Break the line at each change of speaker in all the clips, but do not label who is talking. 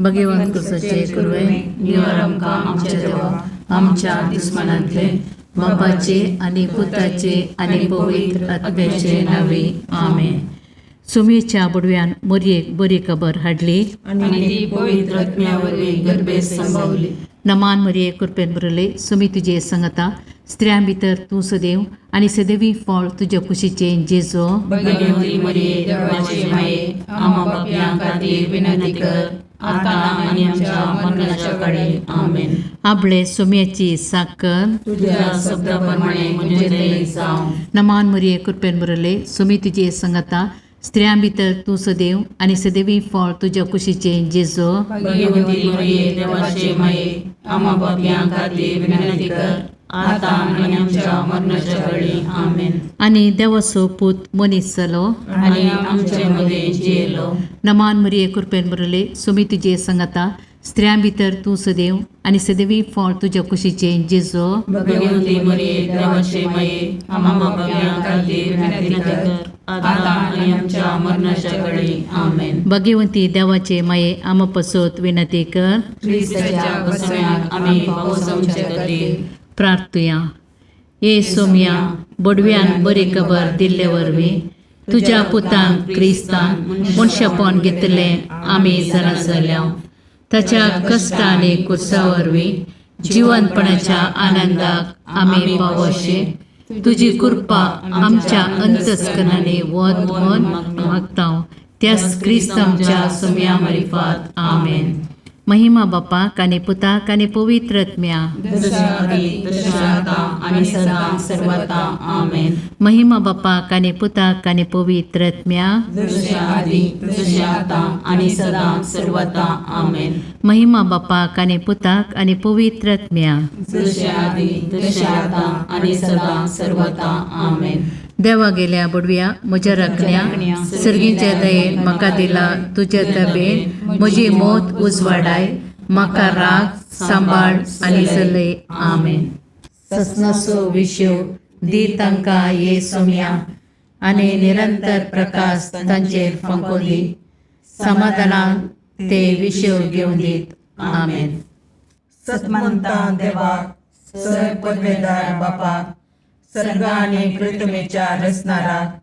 भगवंत कुसाचे कुरवे निवार आमकां आमच्या देवा आमच्या दुस्मानांतले बापाचे आनी पुताचे आनी पवित्र आत्म्याचे नावे आमेन. सुमेच्या बुडव्यान मोरयेक बरी खबर हाडली
आनी ती पवित्र आत्म्या वरवीं गर्भेत संभवली.
नमान मरिये कृपेन भरले सुमी तुजे संगता स्त्रियां भितर तूं सदैव आनी सदैवी फळ तुज्या कुशीचें जेजो.
भगवती मरिये देवाचे माये, आम्हा पापयां खातीर विनंती कर, आतां आनी आमच्या मरणाच्या काळी. आमेन.
आपले सुम्याची साकर
तुझ्या शब्दा प्रमाणे म्हजें थंय जावं.
नमान मरिये कृपेन भरले सुमी तुजे संगता स्त्रियां भितर तूं सदैव आनी सदैवी फळ तुज्या कुशीचें जेजो.
भगवती मरिये देवाचे माये, आम्हा पापयां खातीर विनंती कर, आतां आनी आमच्या मरणाच्या काळी. आमेन.
आनी देवाचो पूत मनीस जालो
आनी आमचे मदें जियेलो.
नमान मरिये कृपेन भरले सुमी तुजे संगता स्त्रियां भितर तूं सदैव आनी सदैवी फळ तुज्या कुशीचें जेजो.
भगवती मरिये देवाचे माये, आम्हा पापयां खातीर विनंती कर, आतां आनी आमच्या मरणाच्या काळी. आमेन.
भगवंती देवाचे माये आमा पसत विनंती कर.
क्रिस्ताच्या बसम्याक आमी पावसांचे खातीर.
प्रार्थुया. ये सोम्या बोडव्यान बरी खबर दिल्ले वरवीं तुज्या पुतान क्रिस्तान मनशापण घेतलें आमी जाणा जाल्या. ताच्या कश्ट आनी कुर्सा वरवीं जिवनपणाच्या आनंदाक आमी पावोशे तुजी कृपा आमच्या अंतस्करणांनी वत म्हण मागता त्याच क्रिस्त आमच्या सोम्या मारिफात. आमेन. महिमा बापाक आनी पुताक आनी पवित्र आत्म्या.
जशें आदी तशें आतां आनी सदां सर्वता. आमेन.
महिमा बापाक आनी पुताक आनी पवित्र आत्म्या.
जशें आदी तशें आतां आनी सदां सर्वता. आमेन.
महिमा बापाक आनी पुताक आनी पवित्र आत्म्या.
जशें आदी तशें आतां आनी सदां सर्वता. आमेन.
देवा गेल्या बुडव्या म्हज्या राखण्या सर्गीच्या दयेन म्हाका दिला तुज्या तबेन म्हजी मौत उजवाडाय म्हाका राग सांबाळ आनी चलय. आमेन. ससनाचो विशेव दी तांकां ये सोम्या आनी निरंतर प्रकाश तांचेर फांको दी समाधानान ते विशेव घेवन दीत. आमेन.
सतमंता देवाक सर पदवेदार बापाक सर्ग आनी पृथ्वीच्या रचणाराक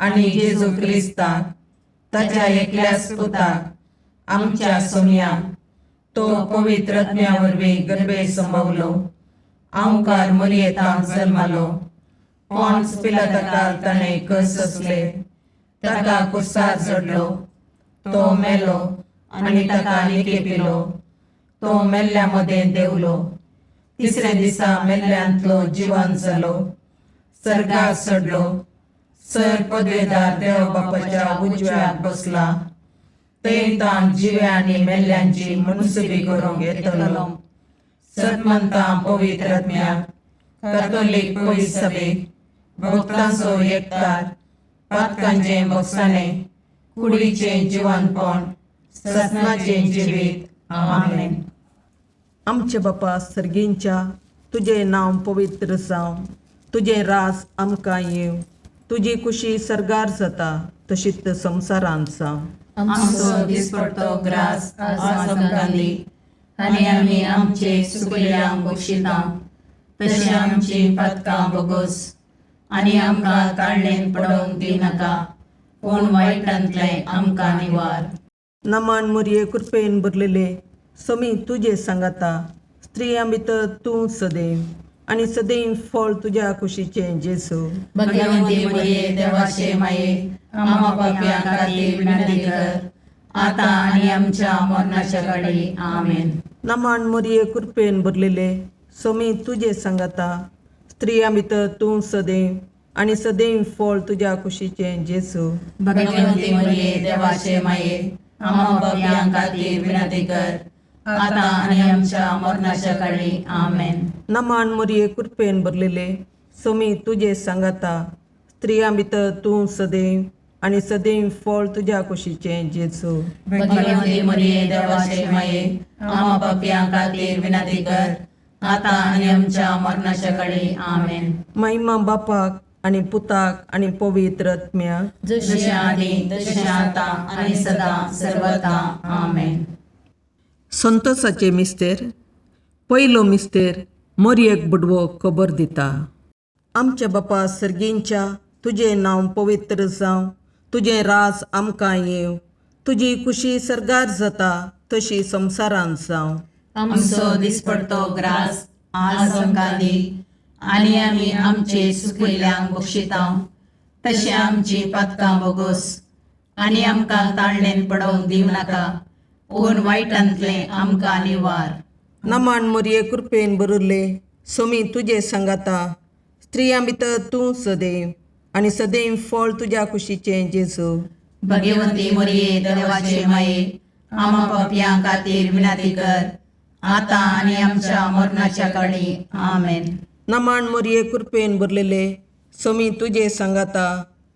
आनी जेजू क्रिस्ताक ताच्या एकल्याच पुताक आमच्या सोमयाक तो पवित्र आत्म्या वरवीं गर्भे संभवलो आंवकार मरियेतांत जल्मालो पॉन्स पिलाताकाल ताणें कस सोंसले ताका कुर्सार चडलो तो मेलो आनी ताका निकेपिलो तो मेल्ल्या मदें देंवलो तिसऱ्या दिसा मेल्ल्यांतलो जिवन जालो सर्गार चडलो सर पदवेदार देव बापाच्या उजव्याक बसला थंय ताण जिव्या आनी मेल्ल्यांची मुनसुबी करूंक येतलो. सतमंता पवित्र आत्म्याक कॅथोलीक पवित्र सभेक भक्तांचो एकतार पातकांचें भोगसाणें कुडीचें जिवनपण ससनाचें जिवीत. आमेन.
आमचे बापा सर्गींच्या तुजें नांव पवित्र जावं तुजें राज आमकां येवं तुजी कुशी सर्गार जाता तशीच संवसारांत जावं.
आमचो दिसपडतो ग्रास आज आमकां दी आनी आमी आमचे सुकल्यांक बक्षिता तशें आमची पातकां बोगोस आनी आमकां ताळणेन पडोवंक दिनाका पूण वायटांतलें आमकां निवार.
नमान मुरये कृपेन भरलेले समी तुजे सांगाता स्त्रियां भितर तूं सदैव आनी सदैव फळ तुज्या कुशीचें जेजू.
भगवंती मरिये देवाचे माये, आम्हा पापयां खातीर विनंती कर, आतां आनी आमच्या मरणाच्या काळी. आमेन.
नमान मुरये कृपेन भरलेले समी तुजे सांगाता स्त्रियां भितर तूं सदैव आनी सदैव फळ तुज्या कुशीचें जेजू.
भगवंती मरिये देवाचे माये, आम्हा पापयां खातीर विनंती कर, आतां आनी आमच्या मरणाच्या काळी. आमेन.
नमान मुरये कृपेन भरलेले समी तुजे सांगाता स्त्रियां भितर तूं सदैव आनी सदैव फळ तुज्या कुशीचें जेजू.
भगवंती मरिये देवाचे माये, आम्हा पापयां खातीर विनंती कर, आतां आनी आमच्या मरणाच्या काळी. आमेन.
महिमा बापाक आनी पुताक आनी पवित्र आत्म्याक.
जशें आदी तशें आतां आनी सदां सर्वता. आमेन.
संतोषाचे मिस्तेर. पयलो मिस्तेर मोरयेक बुडवो खबर दिता. आमच्या बापा सर्गींच्या, तुजें नांव पवित्र जावं, तुजें राज आमकां येवं, तुजी खुशी सर्गार जाता तशी संवसारांत जावं.
आमचो दिसपडतो ग्रास आज आमकां दी आनी आमी आमचे सुकिल्ल्यांक बक्षितांव तशें आमची पातकां बोगोस आनी आमकां ताळणेन पडोवंक दिवं नाका पूण वायटांतलें आमकां निवार.
नमान मोरये कृपेन भरिल्ले, सोमी तुजे सांगाता, स्त्रियां भितर तूं सदैव आनी सदैव फळ तुज्या कुशीचें जेजू.
भगवती मोरये देवाचे माये, आमा पापयां खातीर विनंती कर आतां आनी आमच्या मरणाच्या काळी. आमेन.
नमान मोरये कृपेन भरलेले, सोमी तुजे सांगाता,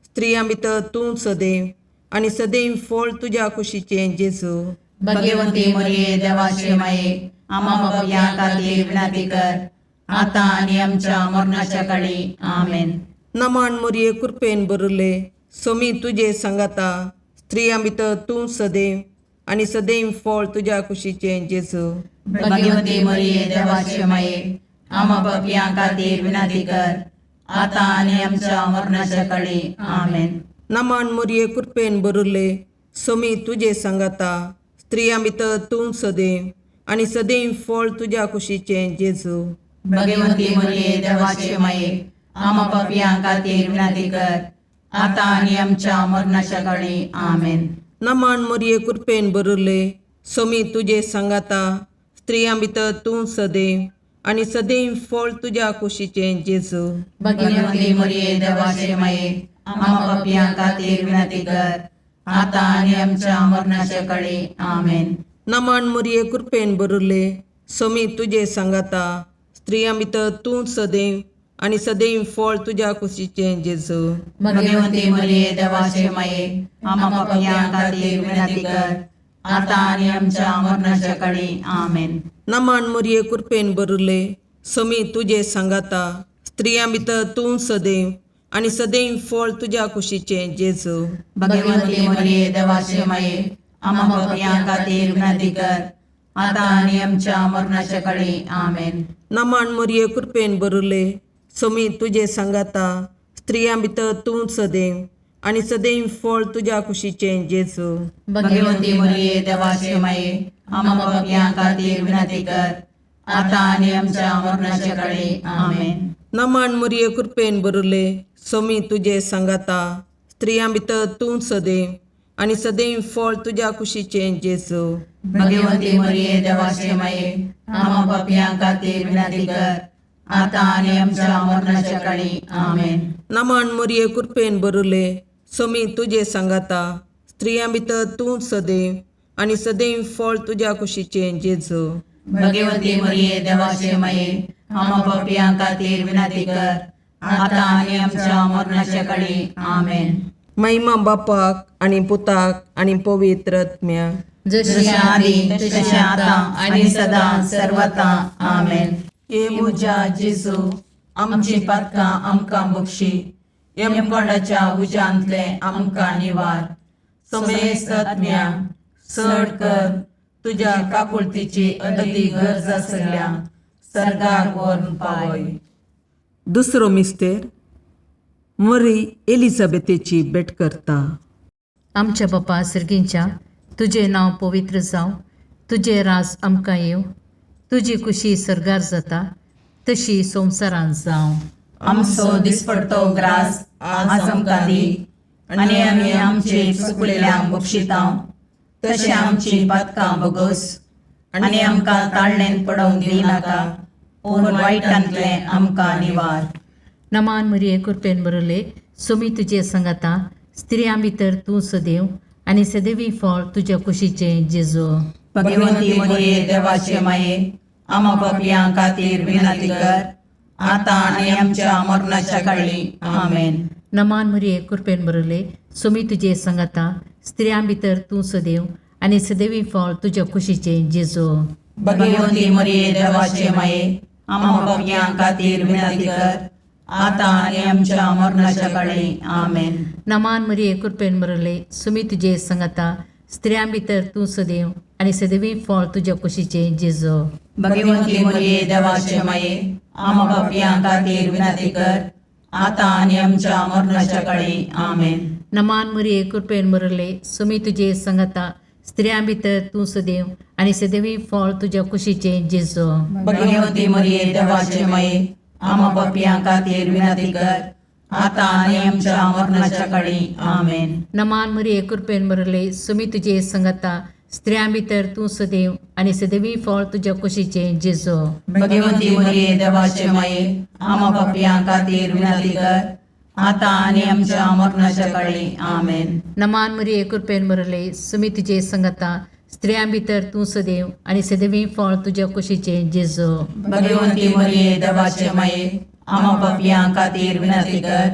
स्त्रियां भितर तूं सदैव आनी सदैव फळ तुज्या कुशीचें जेजू.
भगवती मोरये देवाचे माये, आमा पापयां खातीर विनंती कर आतां आनी आमच्या मरणाच्या काळी. आमेन.
नमान मोरये कृपेन भरिल्ले, सोमी तुजे सांगाता, स्त्रियां भितर तूं सदैव आनी सदैव फळ तुज्या कुशीचें जेजू.
भगवती मोरये देवाचे माये, आमा पापयां खातीर विनंती कर आतां आनी आमच्या मरणाच्या काळी. आमेन.
नमान मोरये कृपेन भरिल्ले, सोमी तुजे सांगाता, स्त्रियां भितर तूं सदैव आनी सदैव फळ तुज्या कुशीचें जेजू.
भगवती मोरये देवाचे माये, आमा पापयां खातीर विनंती कर आतां आनी आमच्या मरणाच्या काळी. आमेन.
नमान मोरये कृपेन भरिल्ले, सोमी तुजे सांगाता, स्त्रियां भितर तूं सदैव आनी सदैव फळ तुज्या कुशीचें जेजू.
भगवती मोरये देवाचे माये, आमा पापयां खातीर विनंती कर आतां आनी आमच्या मरणाच्या काळी. आमेन.
नमान मोरये कृपेन भरिल्ले, सोमी तुजे सांगाता, स्त्रियां भितर तूं सदैव आनी सदैव फळ तुज्या कुशीचें जेजू.
भगवती मोरये देवाचे माये, आमा पापयां खातीर विनंती कर आतां आनी आमच्या मरणाच्या काळी. आमेन.
नमान मोरये कृपेन भरिल्ले, सोमी तुजे सांगाता, स्त्रियां भितर तूं सदैव आनी सदैव फळ तुज्या कुशीचें जेजू.
भगवती मोरये देवाचे माये, आमा पापयां खातीर विनंती कर आतां आनी आमच्या मरणाच्या काळी. आमेन.
नमान मोरये कृपेन भरिल्ले, सोमी तुजे सांगाता, स्त्रियां भितर तूं सदैव आनी सदैव फळ तुज्या कुशीचें जेजू.
भगवती मोरये देवाचे माये, आमा पापयां खातीर विनंती कर आतां आनी आमच्या मरणाच्या काळी. आमेन.
नमान मोरये कृपेन भरिल्ले, सोमी तुजे सांगाता, स्त्रियां भितर तूं सदैव आनी सदैव फळ तुज्या कुशीचें जेजू.
भगवती मोरये देवाचे माये, आमा पापयां खातीर विनंती कर आतां आनी आमच्या मरणाच्या काळी. आमेन.
नमान मोरये कृपेन भरिल्ले, सोमी तुजे सांगाता, स्त्रियां भितर तूं सदैव आनी सदैव फळ तुज्या कुशीचें जेजू.
भगवती मोरये देवाचे माये, आमा पापयां खातीर विनंती कर आतां आनी आमच्या मरणाच्या काळी. आमेन.
महिमा बापाक आनी पुताक आनी पवित्र आत्म्याक.
जशी
जशें आदी तशें आतां आनी सदां सर्वता. आमेन.
हे म्हज्या जेजू, आमची पातकां आमकां बक्षी, यमकोंडाच्या उज्यांतलें आमकां निवार, समेस्त आत्म्या चड कर तुज्या काकुळतीची अदती गरज आसल्या सर्गाक व्हरून पावय.
दुसरो मिस्तेर मरी एलिझाबेथेची भेट करता.
आमच्या बापा सर्गींच्या, तुजें नांव पवित्र जावं, तुजें राज आमकां येवं, तुजी खुशी सर्गार जाता तशी संवसारांत जावं.
आमचो दिसपडतो ग्रास आज आमकां दी आनी आमी आमचे चुकलेल्यांक बक्षितांव तशें आमची पातकां बोगोस आनी आमकां ताळणेन पडोवंक दिवं नाका पूण वायटांतलें आमकां निवार.
नमान मरिये कृपेन बरले, सोमी तुजे संगाता, स्त्रियां भितर तूं सदैव आनी सदैवी फळ तुज्या कुशीचें जेजू.
भगवंती मरिये देवाचे माये, आमा पापयां खातीर विनंती कर आतां आनी आमच्या मरणाच्या काळी. आमेन.
नमान मरिये कृपेन बरले, सोमी तुजे संगाता, स्त्रियां भितर तूं सदैव आनी सदैवी फळ तुज्या कुशीचें जेजू.
भगवंती मरिये देवाचे माये, आमा पापयां खातीर विनंती कर आतां आनी आमच्या मरणाच्या काळी. आमेन.
नमान मरिये कृपेन बरले, सुमी तुजे संगाता, स्त्रियां भितर तूं सदैव आनी सदवी फळ तुज्या कुशीचें जेजू.
भगवंती मरिये देवाचे माये, आमा पापयां खातीर विनंती कर, आतां आनी आमच्या मरणाच्या काळी. आमेन.
नमान मरिये, कृपेन भरले, सुमी तुजे संगता, स्त्रियां भितर तूं सदैव आनी सदैवी फळ तुज्या कुशीचें जेजू.
भगवंती मरिये देवाचे माये, आमा पापयां खातीर विनंती कर, आतां आनी आमच्या मरणाच्या काळी. आमेन.
नमान मरिये, कृपेन भरले, सुमी तुजे संगता, स्त्रियां भितर तूं सदैव आनी सदैवी फळ तुज्या कुशीचें जेजू.
भगवंती मरिये देवाचे माये, आमा पापयां खातीर विनंती कर, आतां आनी आमच्या मरणाच्या काळी. आमेन.
नमान मरिये, कृपेन भरले, सुमी तुजे संगता, स्त्रियां भितर तूं सदैव आनी सदैवी फळ तुज्या कुशीचें जेजू.
भगवंती मरिये देवाचे माये, आमा पापयां खातीर विनंती कर,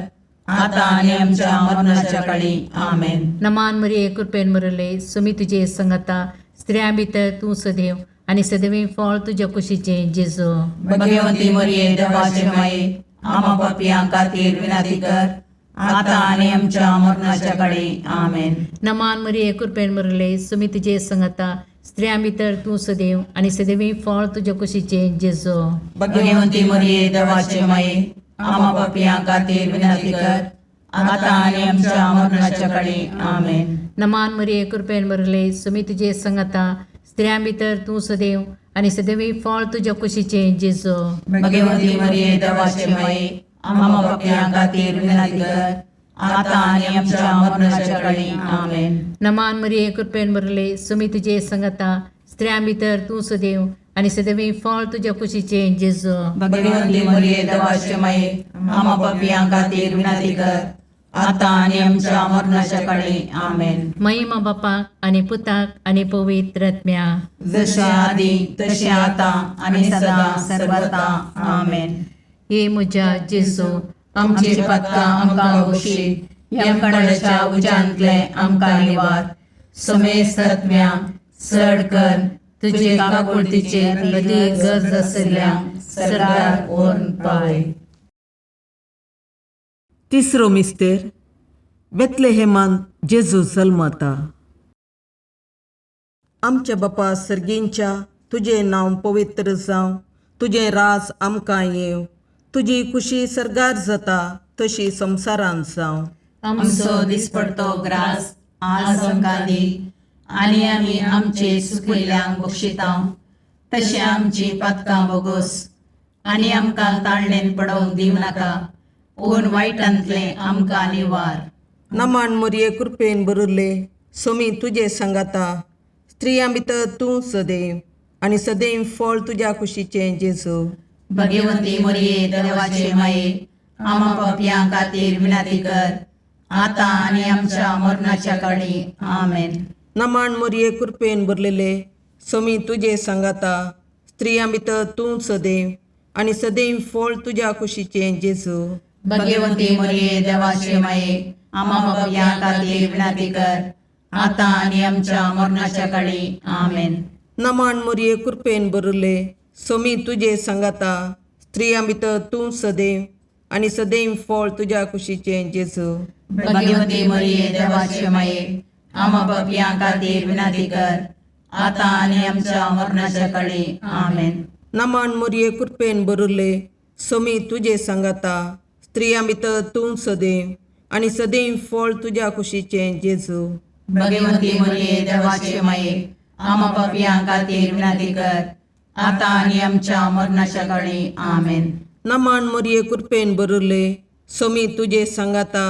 आतां आनी आमच्या मरणाच्या काळी. आमेन.
नमान मरिये, कृपेन भरले, सुमी तुजे संगता, स्त्रियां भितर तूं सदैव आनी सदैवी फळ तुज्या कुशीचें जेजू.
भगवंती मरिये देवाचे माये, आमा पापयां खातीर विनंती कर, आतां आनी आमच्या मरणाच्या काळी. आमेन.
नमान मरिये, कृपेन भरले, सुमी तुजे संगता, स्त्रियां भितर तूं सदैव आनी सदैवी फळ तुज्या कुशीचें जेजू.
भगवंती मरिये देवाचे माये, आमा पापयां खातीर विनंती कर, आतां आनी आमच्या मरणाच्या काळी. आमेन.
नमान मरिये, कृपेन भरले, सुमी तुजे संगता, स्त्रियां भितर तूं सदैव आनी सदैवी फळ तुज्या कुशीचें जेजू.
भगवंती मरिये देवाचे माये, आमा पापयां खातीर विनंती कर, आतां आनी आमच्या मरणाच्या काळी. आमेन.
नमान मरिये, कृपेन भरले, सुमी तुजे संगता, स्त्रियां भितर तूं सदैव आनी सदैवी फळ तुज्या कुशीचें जेजू.
भगवंती मरिये देवाचे माये, आमा पापयां खातीर विनंती कर, आतां आनी आमच्या मरणाच्या काळी. आमेन.
महिमा बापाक आनी पुताक आनी पवित्र आत्म्या.
जशे आदी तशें आतां आनी सदां सर्वता. आमेन.
हे म्हज्या जेजू,
आमची पातकां आमकां बक्षी, यमकणाच्या उज्यांतले आमकां निवार, समेस्त आत्म्या चड कर तुजे काकुळतीचेर अदीक गरज आशिल्ल्या सरकार व्हरून पावय.
तिसरो मिस्तेर, बेतलेहेमान जेजू जल्मता. आमच्या बापा सर्गींच्या, तुजें नांव पवित्र जावं, तुजें राज आमकां येवं, तुजी खुशी सर्गार जाता तशी संवसारांत जावं.
आमचो दिसपडतो ग्रास आज आमकां दी, आनी आमी आमचे सुकिल्ल्यांक बक्षिता तशें आमची पातकां बोगोस, आनी आमकां ताळणेन पडोवंक दिवं नाका, पूण वायटांतलें आमकां निवार.
नमान मरिये, कृपेन भरिल्ले, सोमी तुजे सांगाता, स्त्रियां भितर तूं सदैव आनी सदैव फळ तुज्या कुशीचें जेजू.
भगवंती मरिये देवाचे माये, आमा पापयां खातीर विनंती कर, आतां आनी आमच्या मरणाच्या काळी. आमेन.
नमान मरिये, कृपेन भरलेले, सोमी तुजे सांगाता, स्त्रियां भितर तूं सदैव आनी सदैव फळ तुज्या कुशीचें जेजू.
भगवंती मरिये देवाचे माये, आमा पापयां खातीर विनंती कर, आतां आनी आमच्या मरणाच्या काळी. आमेन.
नमान मरिये, कृपेन भरिल्ले, सोमी तुजे सांगाता, स्त्रियां भितर तूं सदैव आनी सदैव फळ तुज्या कुशीचें जेजू.
भगवंती मरिये देवाचे माये, आमा पापयां खातीर विनंती कर, आतां आनी आमच्या मरणाच्या काळी. आमेन.
नमान मरिये, कृपेन भरिल्ले, सोमी तुजे सांगाता, स्त्रियां भितर तूं सदैव आनी सदैव फळ तुज्या कुशीचें जेजू.
भगवंती मरिये देवाचे माये, आमा पापयां खातीर विनंती कर, आतां आनी आमच्या मरणाच्या काळी. आमेन.
नमान मरिये, कृपेन भरिल्ले, सोमी तुजे सांगाता,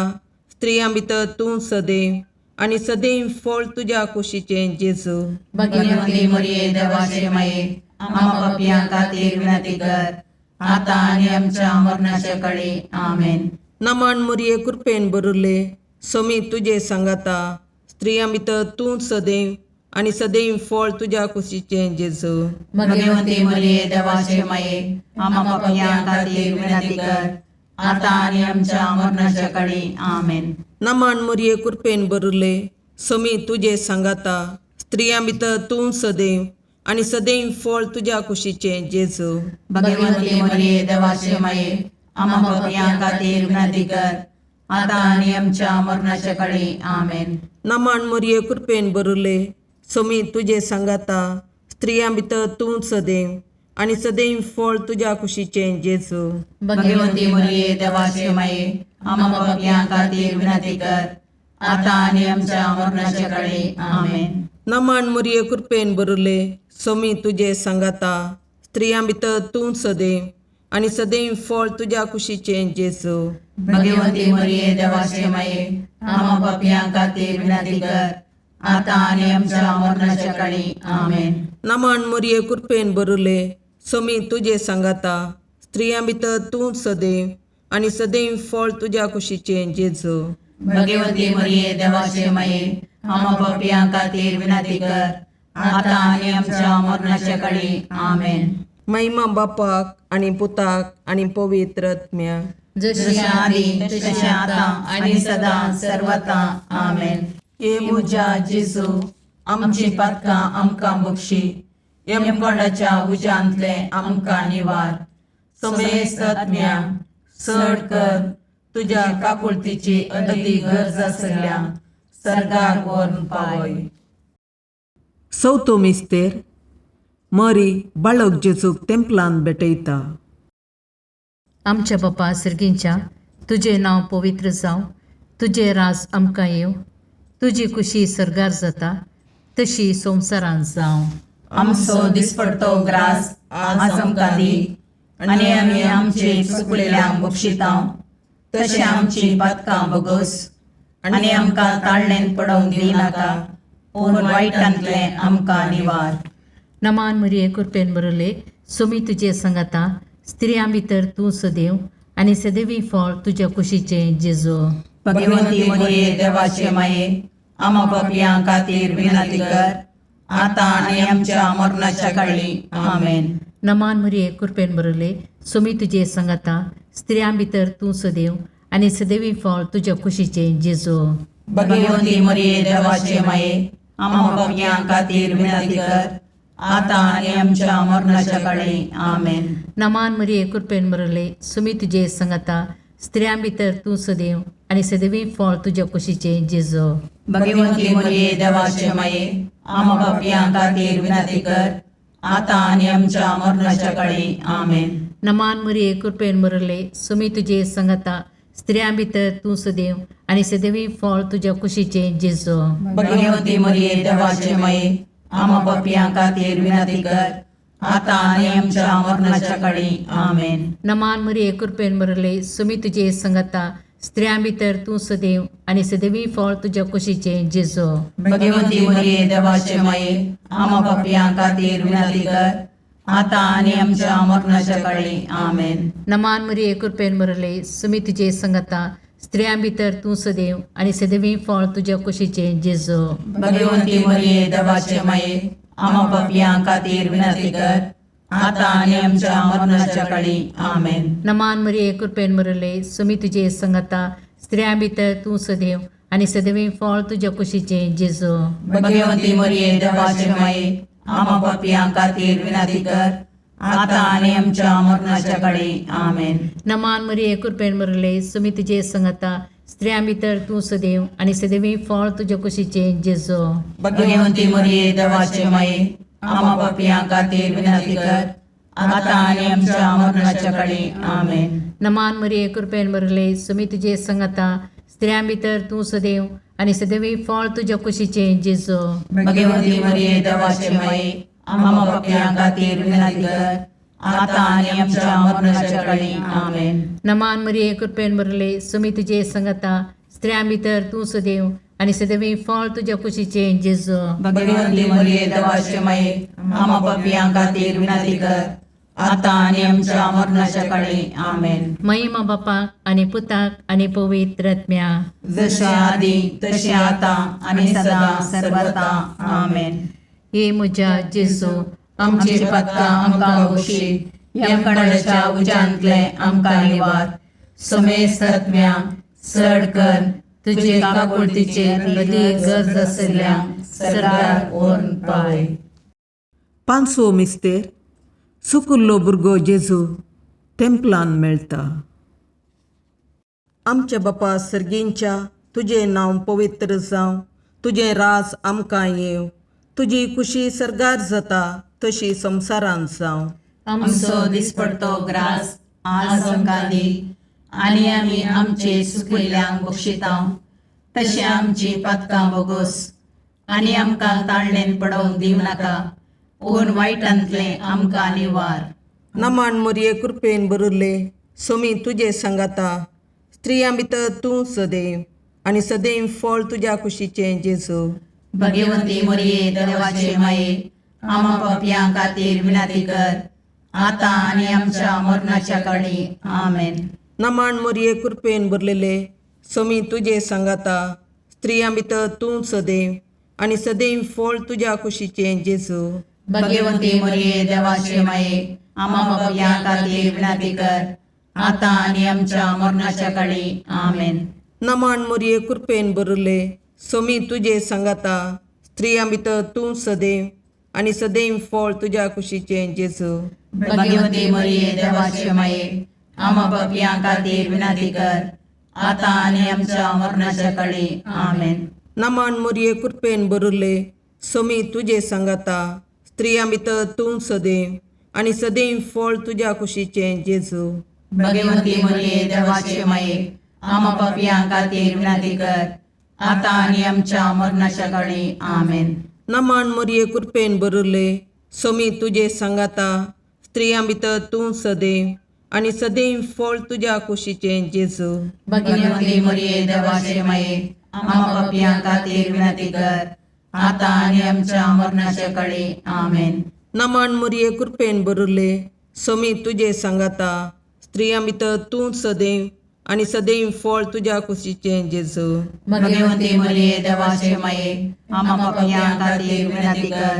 स्त्रियां भितर तूं सदैव आनी सदैव फळ तुज्या कुशीचें जेजू.
भगवंती मरिये देवाचे माये, आमा पापयां खातीर विनंती कर, आतां आनी आमच्या मरणाच्या काळी. आमेन.
नमान मरिये, कृपेन भरिल्ले, सोमी तुजे सांगाता, स्त्रियां भितर तूं सदैव आनी सदैव फळ तुज्या कुशीचें जेजू.
भगवंती मरिये देवाचे माये, आमा पापयां खातीर विनंती कर, आतां आनी आमच्या मरणाच्या काळी. आमेन.
नमान मरिये, कृपेन भरिल्ले, सोमी तुजे सांगाता, स्त्रियां भितर तूं सदैव आनी सदैव फळ तुज्या कुशीचें जेजू.
भगवंती मरिये देवाचे माये, आमा पापयां खातीर विनंती कर, आतां आनी आमच्या मरणाच्या काळी. आमेन.
नमान मरिये, कृपेन भरिल्ले, सोमी तुजे सांगाता स्त्रियां भितर तूं सदैव आनी सदैव फळ तुज्या कुशीचें जेजू.
भगवती मरिये देवाचे माये, आम्हा पापयां खातीर विनंती कर, आता आनी आमच्या मरणाच्या काळी. आमेन.
नमन मुरये कृपेन बरुले सोमी तुजे सांगाता स्त्रियां भितर तूं सदैव आनी सदैव फळ तुज्या कुशीचें जेजू.
भगवती मरिये देवाचे माये, आम्हा पापयां खातीर विनंती कर, आता आनी आमच्या मरणाच्या काळी. आमेन.
नमन मुरये कृपेन बरुले सोमी तुजे सांगाता स्त्रियां भितर तूं सदैव आनी सदैव फळ तुज्या कुशीचें जेजू.
भगवती मरिये देवाचे माये, आम्हा पापयां खातीर विनंती कर, आता आनी आमच्या मरणाच्या काळी. आमेन.
महिमा बापाक आनी पुताक आनी पवित्र आत्म्याक.
जशी आदी तशी आता आणि सदा सर्वता. आमेन.
हे म्हज्या जेजू, आमची पातकां आमकां बक्षी, यमकोंडाच्या उज्यांतले आमकां निवार, समेस्त आत्म्या चड कर तुज्या काकुळतीची अदी गरज आसल्या सर्गार व्हरून पावय.
चवथो मिस्तेर मरी बाळक जेजूक तेंपलान भेटयता.
आमच्या बापा सर्गींच्या, तुजें नांव पवित्र जावं, तुजें राज आमकां येवं, तुजी कुशी सर्गार जाता तशी संवसारांत जावं.
आमचो दिसपडतो ग्रास आज आमकां दी, आनी आमी आमचे चुकलेल्यांक बक्षितां तशें आमची पातकां बगस, आनी आमकां ताळणेन पडोवंक दिनाका, पूण वायटांतलें आमकां निवार.
नमान मरिये कृपेन बरले सुमी तुजे संगता, स्त्रियां भितर तूं सदैव आनी सदैवी फळ तुज्या कुशीचें जेजू.
भगवती मरिये देवाचे माये, आमा पापयां खातीर विनंती कर, आतां आनी आमच्या मरणाच्या काळी. आमेन.
नमान मरिये कृपेन बरले सुमी तुजे संगता, स्त्रियां भितर तूं सदैव आनी सदैवी फळ तुज्या कुशीचें जेजू.
भगवती मरिये देवाचे माये, आमा पापयां खातीर विनंती कर, आतां आनी आमच्या मरणाच्या काळी. आमेन.
नमान मरिये कृपेन बरले सुमी तुजे संगता, स्त्रियां भितर तूं सदैव आनी सदैवी फळ तुज्या कुशीचें जेजू.
भगवती मरिये देवाचे माये, आमा पापयां खातीर विनंती कर, आतां आनी आमच्या मरणाच्या काळी. आमेन.
नमान मरिये कृपेन बरले सुमी तुजे संगता, स्त्रियां भितर तूं सदैव आनी सदैवी फळ तुज्या कुशीचें जेजू.
भगवती मरिये देवाचे माये, आमा पापयां खातीर विनंती कर, आतां आनी आमच्या मरणाच्या काळी. आमेन.
नमान मरिये कृपेन बरले सुमी तुजे संगता, स्त्रियां भितर तूं सदैव आनी सदैवी फळ तुज्या कुशीचें जेजू.
भगवती मरिये देवाचे माये, आमा पापयां खातीर विनंती कर, आतां आनी आमच्या मरणाच्या काळी. आमेन.
नमान मरिये कृपेन बरले सुमी तुजे संगता, स्त्रियां भितर तूं सदैव आनी सदैवी फळ तुज्या कुशीचें जेजू.
भगवती मरिये देवाचे माये, आमा पापयां खातीर विनंती कर, आतां आनी आमच्या मरणाच्या काळी. आमेन.
नमान मरिये कृपेन बरले सुमी तुजे संगता, स्त्रियां भितर तूं सदैव आनी सदैवी फळ तुज्या कुशीचें जेजू.
भगवती मरिये देवाचे माये, आमा पापयां खातीर विनंती कर, आतां आनी आमच्या मरणाच्या काळी. आमेन.
नमान मरिये कृपेन बरले सुमी तुजे संगता, स्त्रियां भितर तूं सदैव आनी सदैवी फळ तुज्या कुशीचें जेजू.
भगवती मरिये देवाचे माये, आमा पापयां खातीर विनंती कर, आतां आनी आमच्या मरणाच्या काळी. आमेन.
नमान मरिये कृपेन बरले सुमी तुजे संगता, स्त्रियां भितर तूं सदैव आनी सदैवी फळ तुज्या कुशीचें जेजू.
भगवती मरिये देवाचे माये, आमा पापयां खातीर विनंती कर, आतां आनी आमच्या मरणाच्या काळी. आमेन.
नमान मरिये कृपेन बरले सुमी तुजे संगता, स्त्रियां भितर तूं सदैव आनी सदैवी फळ तुज्या कुशीचें जेजू.
भगवती मरिये देवाचे माये, आमा पापयां खातीर विनंती कर, आतां आनी आमच्या मरणाच्या काळी. आमेन.
महिमा बापाक आनी पुताक आनी पवित्र आत्म्याक.
जशें आदी तशें आतां आनी सदां सर्वता. आमेन.
हे म्हज्या जेजू,
आमची पातकां आमकां बक्षी, यमकंडाच्या उज्यांतले आमकां निवार, समेस्त आत्म्या चड कर तुजे काकुळतीचे अदी गरज आसल्या सरकार व्हरून पावय.
पांचवो मिस्तेर सुकुल्लो भुरगो जेजू तेंपलान मेळटा. आमच्या बापा सर्गींच्या, तुजें नांव पवित्र जावं, तुजें राज आमकां येवं, तुजी कुशी सर्गार जाता तशी संवसारांत जावं.
आमचो दिसपडतो ग्रास आज आमकां दी आनी आमी आमचे सुकिल्ल्यांक बक्षिता तशें आमची पातकां बोगोस आनी आमकां ताळणेन पडोवंक दिवं नाका पूण वायटांतलें आमकां निवार.
नमन मोरये कृपेन भरिल्ले सोमी तुजे सांगाता स्त्रियां भितर तूं सदैव आनी सदैव फळ तुज्या कुशीचें जेजू.
भगवंती मोरये देवाचे माये आमा पापयां खातीर विनंती कर आतां आनी आमच्या मरणाच्या काळी. आमेन.
नमन मोरये कृपेन भरलेले सोमी तुजे सांगाता स्त्रियां भितर तूं सदैव आनी सदैव फळ तुज्या कुशीचें जेजू.
भगवंती मोरये देवाचे माये आमा पापयां खातीर विनंती कर आतां आनी आमच्या मरणाच्या काळी. आमेन.
नमन मोरये कृपेन भरिल्ले सोमी तुजे सांगाता स्त्रियां भितर तूं सदैव आनी सदैव फळ तुज्या कुशीचें जेजू.
भगवंती मोरये देवाचे माये आमा पापयां खातीर विनंती कर आतां आनी आमच्या मरणाच्या काळी. आमेन.
नमन मोरये कृपेन भरिल्ले सोमी तुजे सांगाता स्त्रियां भितर तूं सदैव आनी सदैव फळ तुज्या कुशीचें जेजू.
भगवंती मोरये देवाचे माये आमा पापयां खातीर विनंती कर आतां आनी आमच्या मरणाच्या काळी. आमेन.
नमन मोरये कृपेन भरिल्ले सोमी तुजे सांगाता स्त्रियां भितर तूं सदैव आनी सदैव फळ तुज्या कुशीचें जेजू.
भगवंती मोरये देवाचे माये आमा पापयां खातीर विनंती कर आतां आनी आमच्या मरणाच्या काळी. आमेन.
नमन मोरये कृपेन भरिल्ले सोमी तुजे सांगाता स्त्रियां भितर तूं सदैव आनी सदैव फळ तुज्या कुशीचें जेजू.
भगवंती मोरये देवाचे माये आमा पापयां खातीर विनंती कर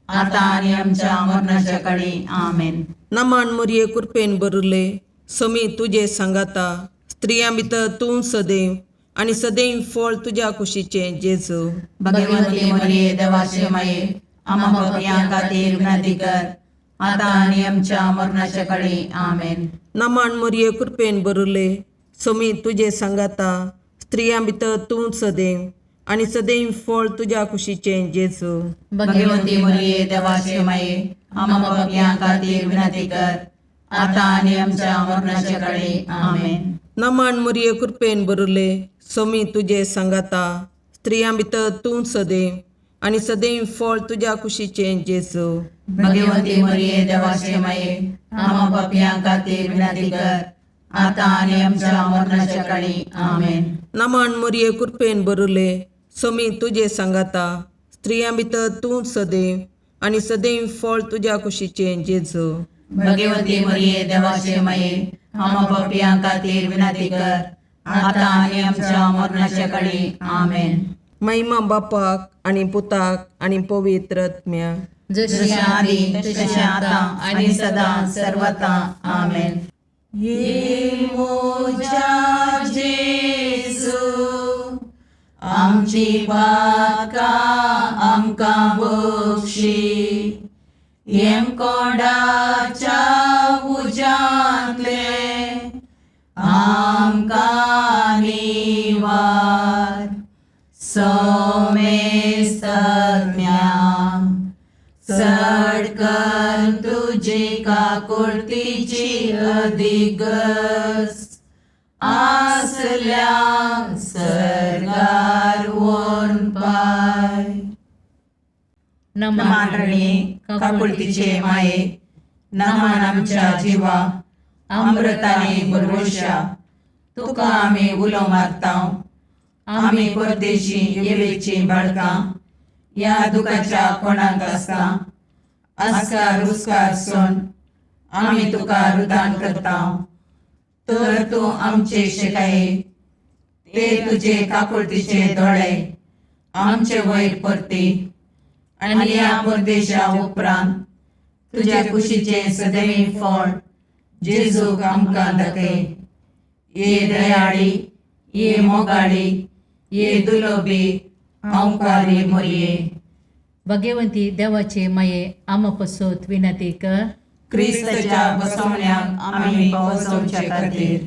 आतां आनी आमच्या मरणाच्या काळी. आमेन.
नमन मोरये कृपेन भरिल्ले सोमी तुजे सांगाता स्त्रियां भितर तूं सदैव आनी सदैव फळ तुज्या कुशीचें जेजू.
भगवंती मोरये देवाचे माये आमा पापयां खातीर विनंती कर आतां आनी आमच्या मरणाच्या काळी. आमेन.
नमन मोरये कृपेन भरिल्ले सोमी तुजे सांगाता स्त्रियां भितर तूं सदैव आनी सदैव फळ तुज्या कुशीचें जेजू.
भगवंती मोरये देवाचे माये आमा पापयां खातीर विनंती कर आतां आनी आमच्या मरणाच्या काळी. आमेन.
नमन मोरये कृपेन भरिल्ले सोमी तुजे सांगाता स्त्रियां भितर तूं सदैव आनी सदैव फळ तुज्या कुशीचें जेजू.
भगवंती मोरये देवाचे माये आमा पापयां खातीर विनंती कर आतां आनी आमच्या मरणाच्या काळी. आमेन.
नमन मोरये कृपेन भरिल्ले सोमी तुजे सांगाता स्त्रियां भितर तूं सदैव आनी सदैव फळ तुज्या कुशीचें जेजू.
भगवंती मोरये देवाचे माये आमा पापयां खातीर विनंती कर आतां आनी आमच्या मरणाच्या काळी. आमेन.
महिमा बापाक आनी पुताक आनी पवित्र आत्म्याक.
जशें आदी तशें आतां आनी सदां सर्वता. आमेन. ये मोजा जेजू आमची पातकां आमकां बक्षी येमकोंडाच्या उज्यांतले आमकां निवार सोमेस्तम्या चड कर तुजी काकुळतीची अधिगस आसल्या सर्गार वोन पाय. नमान रणी काकुळतीचे माये नमान आमच्या जिवा अमृताने बरवशा तुका आमी उलो मारता. आमी परदेशी येवेची बाळकां ह्या दुखाच्या कोणाक आसता आस्कार उस्कार सोन आमी तुका रुदान करता. तर तूं आमचे शिकाये ते तुजे काकुळतीचे दोळे आमचे वयर परती आनी ह्या परदेशा उपरांत तुज्या कुशीचें सदैव फळ जेजूक आमकां दाखय. ये दयाळी ये मोगाळी ये दुलोबी ओंकारी मोरये.
भगवंती देवाचे माये आमा पसत विनंती कर.
क्रिस्ताच्या बसवण्याक आमी पावसोवचे खातीर.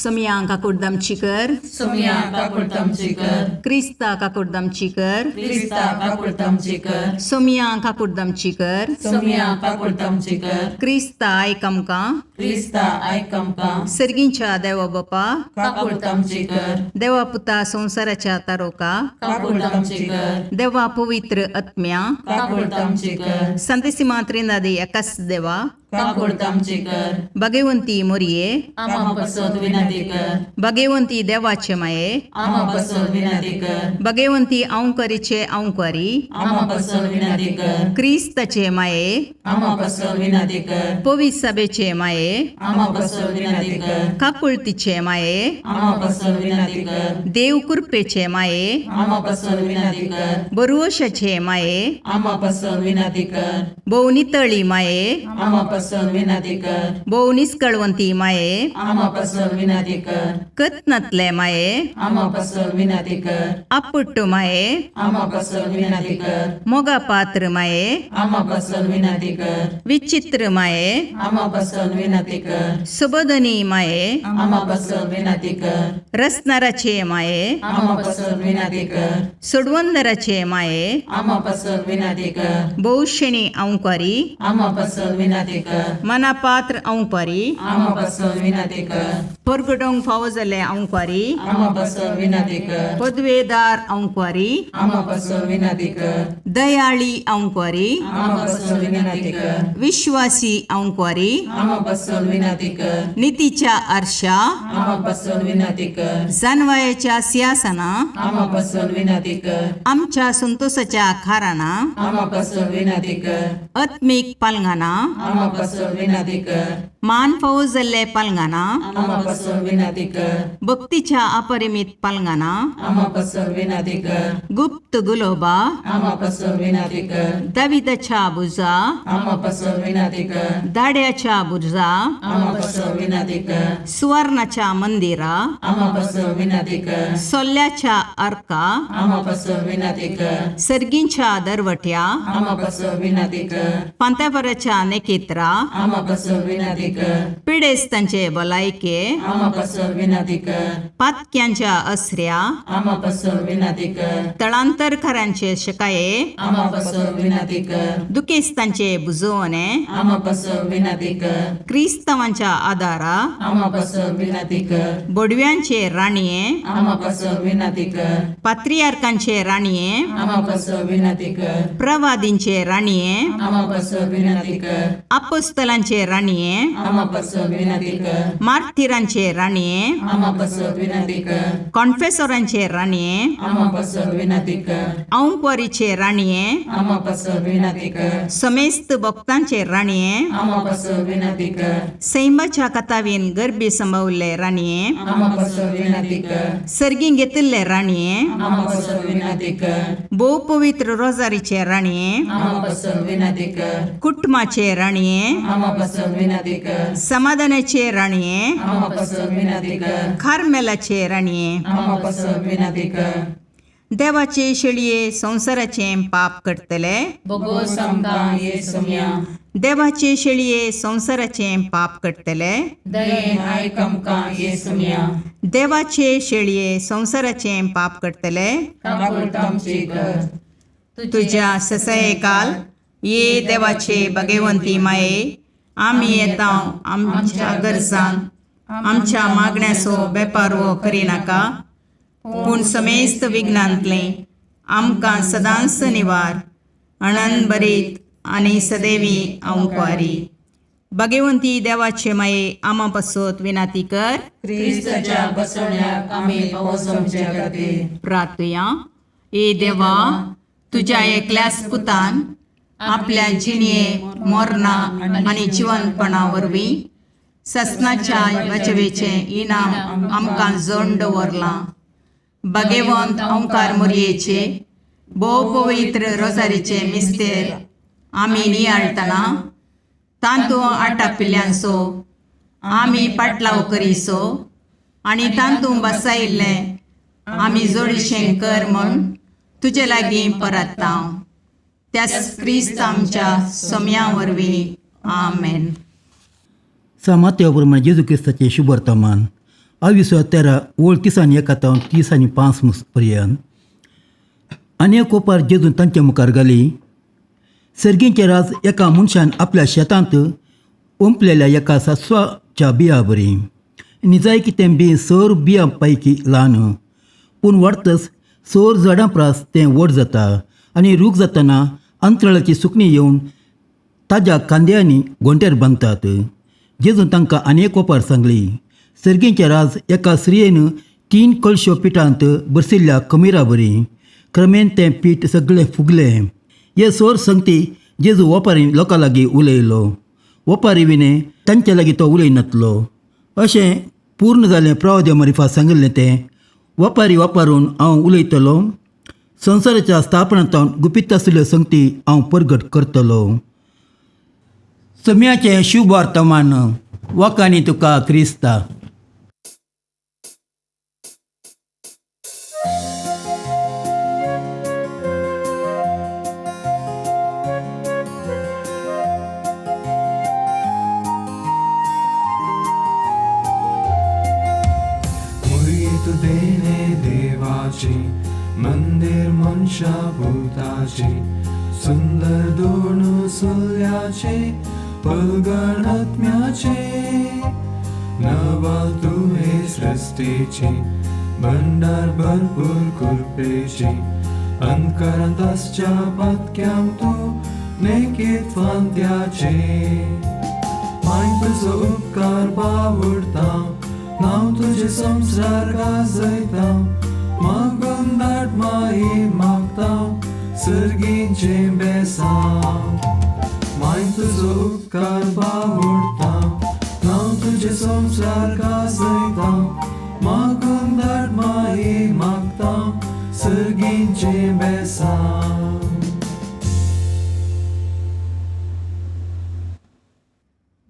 सोमया काकुडदामची कर.
सोमया काकुळतामची कर.
क्रिस्ता काकुडदामची कर.
क्रिस्ता काकुळतामची कर.
सोमया काकुडदामची कर.
सोमया काकुळतामची कर.
क्रिस्ता आयक आमकां.
क्रिस्ता आयक आमकां.
सर्गींच्या देवा बापा,
काकुळतामची कर.
देवा पुता संवसाराच्या तारोका,
काकुळतामची कर.
देवा पवित्र आत्म्या,
काकुळतामची कर.
संतेसिमा त्रिनादी एकाच देवा,
काकुळतामची कर.
भगवंती मोरये,
आमा पसत विनंती कर.
भगवंती देवाचे माये,
आमा पसत विनंती कर.
भगवंती अंकरीचे अंकरी,
आमा पसत विनंती कर.
क्रिस्ताचे माये,
आमा पसत विनंती कर.
पवित्र सभेचे माये,
आमा पसत विनंती कर.
काकुळतीचे माये,
आमा पसत विनंती कर.
देव कृपेचे माये,
आमा पसत विनंती कर.
बरुवशाचे माये,
आमा पसत विनंती कर.
भोव नितळी माये,
आमा पसत विनंती कर.
भोव निस्कळवंती माये,
आमा पसत विनंती कर.
कत्नातले माये,
आमा पसत विनंती कर.
आपुट्ट माये,
आमा पसत विनंती कर.
मोगा पात्र माये,
आमा पसत विनंती कर.
विचित्र माये,
आमा पसत विनंती कर.
सुबोधनी माये,
आमा पसत विनंती कर.
रसनाराचे माये,
आमा पसत विनंती कर.
सोडवंदराचे माये,
आमा पसत विनंती कर.
भोवशेणी अंकारी,
आमा पसत विनंती कर.
मनापात्र अंकारी,
आमा पसत विनंती कर.
परगटोंक फावो जाल्ले अंकारी,
आमा पसत विनंती कर.
पदवेदार अंकारी,
आमा पसत विनंती कर.
दयाळी अंकारी,
आमा पसत विनंती कर.
विश्वासी अंकारी,
आमा पसत विनंती कर.
नितीच्या आरशा,
आमा पसत विनंती कर.
जानवायाच्या सिंहासना,
आमा पसत विनंती कर.
आमच्या संतोषाच्या खाराना,
आमा पसत विनंती कर.
आत्मीक पालंगाना,
आमा पसत विनंती कर.
मान फावो जाल्ले पालंगाना,
आमा पसत विनंती कर.
भक्तीच्या अपरिमित पालंगाना,
आमा पसत विनंती कर.
गुप्त गुलोबा,
आमा पसत विनंती कर.
दाविदाच्या बुजा,
आमा पसत विनंती कर.
दाड्याच्या बुजा,
आमा पसत विनंती कर.
सुवर्णाच्या मंदिरा,
आमा पसत विनंती कर.
सोल्ल्याच्या अर्का,
आमा पसत विनंती कर.
सर्गींच्या दरवट्या,
आमा पसत विनंती कर.
पांत्यापराच्या नेकेत्रा,
आमा पसत विनंती कर.
पिडेस्तांचे भलायके,
आमा पसत विनंती कर.
पातक्यांच्या असऱ्या,
आमा पसत विनंती कर.
तळांतरकारांचे शकाये,
आमा पसत विनंती कर.
दुखेस्तांचे बुजवणे,
आमा पसत विनंती कर.
क्रिस्तांवांच्या आदारा,
आमा पसत विनंती कर.
बोडव्यांचे राणये,
आमा पसत विनंती कर.
पात्रियार्कांचे राणये,
आमा पसत विनंती कर.
प्रवादींचे राणये,
आमा पसत विनंती कर.
अपोस्तलांचे राणये,
आमा पसत विनंती कर.
मार्थिरांचे राणये,
आमा पसत विनंती कर.
कॉन्फेसोरांचे राणये,
आमा पसत विनंती कर.
औंकवारीचे राणये,
आमा पसत विनंती कर.
समेस्त भक्तांचे राणये,
आमा पसत विनंती कर.
सैमाच्या कथावीन गर्भी संभवल्ले राणये,
आमा पसत विनंती कर.
सर्गीं घेतिल्ले राणये,
आमा पसत विनंती कर.
भोव पवित्र रोजारीचे राणये,
आमा पसत विनंती कर.
कुटुंबाचे राणये,
आमा पसत विनंती कर.
समाधानाचे राणये,
आमा पसत विनंती कर.
कार्मेलाचे राणये,
आमा पसत विनंती कर.
देवाचे शेळये संवसाराचें पाप करतले,
बोगोस
आमकां ये सोम्या.
देवाचे शेळये संवसाराचें पाप करतले,
दयेन आयक आमकां ये सोम्या.
देवाचे शेळये संवसाराचें पाप करतले,
काकुळतामची कर.
तुज्या ससयकाल ये देवाचे भगवंती माये, आमी येता आमच्या गरजान आमच्या मागण्याचो बेपारवो करिनाका, पूण समेस्त विघ्नांतलें आमकां सदांच निवार अणन बरीत आनी सदैवी अंकवारी. भगवंती देवाचे माये, आमा पासत विनाती कर.
क्रिस्ताच्या बसवण्याक आमी पावस आमच्या खातीर.
प्रार्थुया. ए देवा, तुज्या एकल्याच पुतान आपल्या जिणये मोरना आनी जिवनपणा वरवीं ससनाच्या वाचवेचें इनाम आमकां जोड दवरलां. भगवंत ओंकार मोरयेचे भोव पवित्र रोजारीचे मिस्तेर आमी नियाळटना तांतू आटापिल्ल्यांचो आमी पाटलाव करीसो आनी तांतू बसायिल्लें आमी जोडीशें कर म्हूण तुजे लागीं परत्ता, त्याच क्रिस्त आमच्या सोम्या वरवीं. आमेन.
सामात्या प्रमाणे जेजू क्रिस्ताचें शुभवर्तमान. आवीस 13 ओळ 31 तावन 35 पर्यंत. आनी एक ओपार जेजून तांच्या मुखार घाली, सर्गींचें राज एका मनशान आपल्या शेतांत ओंपलेल्या एका सासवाच्या बिया बरी. निजाय की तें बी सर बियां पैकी ल्हान, पूण वाडतच सोर झाडां प्रास तें व्हड जाता आनी रूख जातना अंतराळाची सुकणीं येवन ताज्या कांद्यांनी गोंट्यार बांदतात. जेजून तांकां आनी एक ओपार सांगली, सर्गींचें राज एका स्त्रियेन 3 कळश्यो पिठांत बरसिल्ल्या खमीरा बरी. क्रमेन तें पीठ सगळें फुगलें. हे सोर संगती जेजू ओपारीन लोकां लागीं उलयलो. ओपारी विणे तांचे लागीं तो उलयनातलो. अशें पूर्ण जालें प्रवाद्या मारिफा सांगिल्लें तें, वपारी वापरून हांव उलयतलो, संवसाराच्या स्थापनांत गुपीत आशिल्ल्यो संगती हांव परगट करतलो. सम्याचें शुभ वर्तमान वकानी तुका क्रिस्ता.
देवाची मंदिर मनशा भूताची सुंदर दोन सुल्याचे पलगण आत्म्याचे नवाल तुहे सृष्टीची भंडार भरपूर कृपेची अंतकरांत आसच्या पातक्यांक तूं नेकीत फांत्याचे माय तुजो उपकार बावडता नांव तुजें संवसार गाजयता मागून धाड माई मागता सर्गीचें बेसांव माय तुजो उपकार बावडता नांव तुजें संवसार गाजयता मागून धाड माई मागता सर्गीचें बेसांव.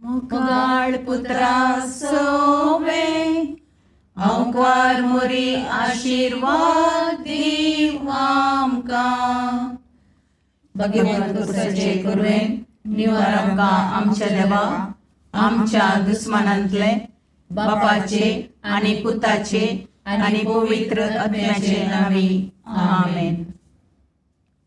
मुगाळ पुत्रा सोवे अंकार मोरी आशीर्वाद दीव आमकां.
भगवंत पुरसाचे कुरवेन निवार आमकां आमच्या देवा आमच्या दुस्मानांतले बापाचे आनी पुताचे आनी पवित्र आत्म्याचे नांवी. आमेन.